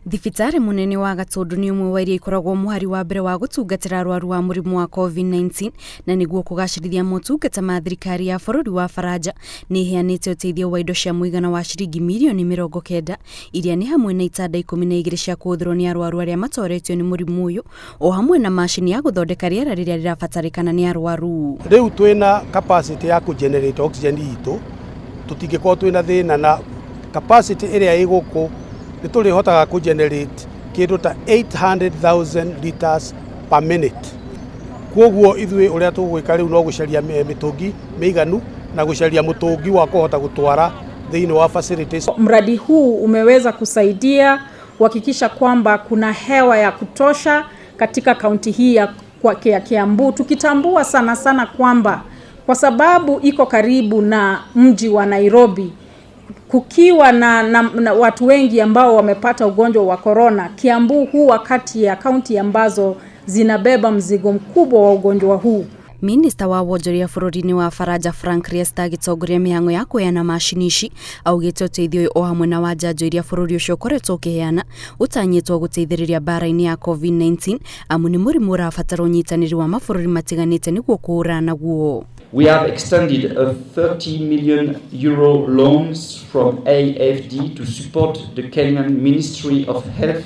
Thibitarĩ mũnene wa Gatũndũ nĩ ũmwe wa iria ikoragwo mũhari wa mbere wa gũtungatĩra arwaru a mũrimũ wa COVID-19 na nĩguo kũgacĩrithia motungata ma thirikari ya bũrũri wa Faranja nĩ ĩheanĩte ũteithio wa indo cia mũigana wa ciringi mirioni 90 iria nĩ hamwe na itanda 12 cia kũhũthĩrwo nĩ arwaru arĩa matoretio nĩ mũrimũ ũyũ o hamwe na macini ya gũthondeka rĩera rĩrĩa rĩrabatarĩkana nĩ arwaru. Rĩu twĩna capacity ya kũ generate oxygen itũ, tũtingĩkorwo twĩna thĩna na capacity ĩrĩa ĩ gũkũ nĩ tũrĩhotaga kũ generate kĩndũ ta 800,000 liters per minute. Kwoguo ithuĩ ũrĩa tũgwĩka rĩu no gũcaria mĩtũngi mĩiganu na gũcaria mũtũngi wa kũhota gũtwara thĩinĩ wa facilities. Mradi huu umeweza kusaidia kuhakikisha kwamba kuna hewa ya kutosha katika kaunti hii ya Kiambu, tukitambua sana sana kwamba kwa sababu iko karibu na mji wa Nairobi, kukiwa na watu wengi ambao wamepata ugonjwa wa korona, Kiambu huwa kati ya kaunti ambazo zinabeba mzigo mkubwa wa ugonjwa huu. Minista wa wonjoria bũrũri-inĩ wa Faranja Frank Riesta agĩtongoria mĩhang'o ya kũheana macini ici augĩte ũteithio ũyũ o hamwe na wa njanjo iria bũrũri ũcio ũkoretwo ũkĩheana ũtanyĩtwo gũteithĩrĩria mbara-inĩ ya COVID-19 amu nĩ mũrimũ ũrabatara ũnyitanĩri wa mabũrũri matiganĩte nĩguo kũhũrana naguo. We have extended a 30 million euro loans from AFD to support the Kenyan Ministry of Health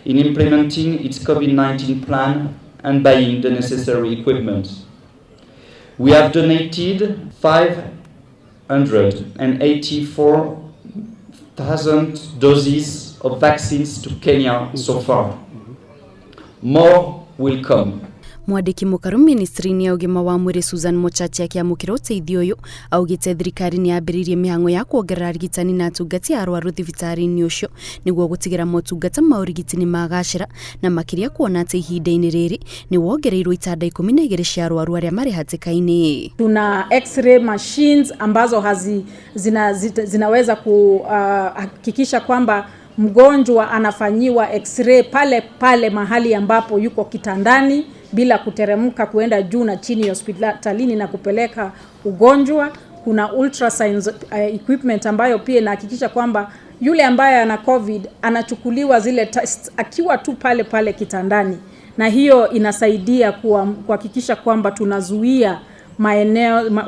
in implementing its COVID-19 plan and buying the necessary equipment. We have donated 584,000 doses of vaccines to Kenya so far. More will come. Mwandĩki mũkaru ministry-inĩ ya ũgima wa mwĩrĩ Susan Mochache akĩamũkĩra ũteithio ũyũ augĩte thirikari nĩ yambĩrĩirie mĩhang'o ya kuongerera arigitani na atungati a arwaru thibitarĩ-inĩ ũcio nĩguo gũtigĩra motungata ma ũrigiti nĩ magacĩra na makĩria kuona atĩ ihinda-inĩ rĩrĩ nĩ wongereirwo itanda 12 cia arwaru arĩa marĩ hatĩka-inĩ. Tuna x-ray machines ambazo hazi, zina, zinaweza kuhakikisha kwamba mgonjwa anafanyiwa x-ray pale pale mahali ambapo yuko kitandani bila kuteremka kuenda juu na chini ya hospitalini na kupeleka ugonjwa. Kuna ultrasound equipment ambayo pia inahakikisha kwamba yule ambaye ana COVID anachukuliwa zile tests akiwa tu pale pale kitandani, na hiyo inasaidia kuhakikisha kwamba tunazuia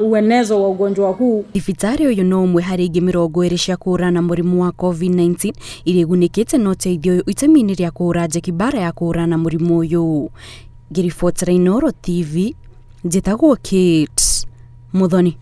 uenezo wa ugonjwa huu. Thibitarĩ ũyũ no ũmwe harĩ ingĩ 20 cia kũhũrana na mũrimũ wa COVID-19 iria igunĩkĩte na ũteithio ũyũ itemi-inĩ rĩa kũhũra njeki mbara ya kũhũrana na mũrimũ ũyũ. Ngĩribotera Inooro TV, njĩtagwo Kate Muthoni.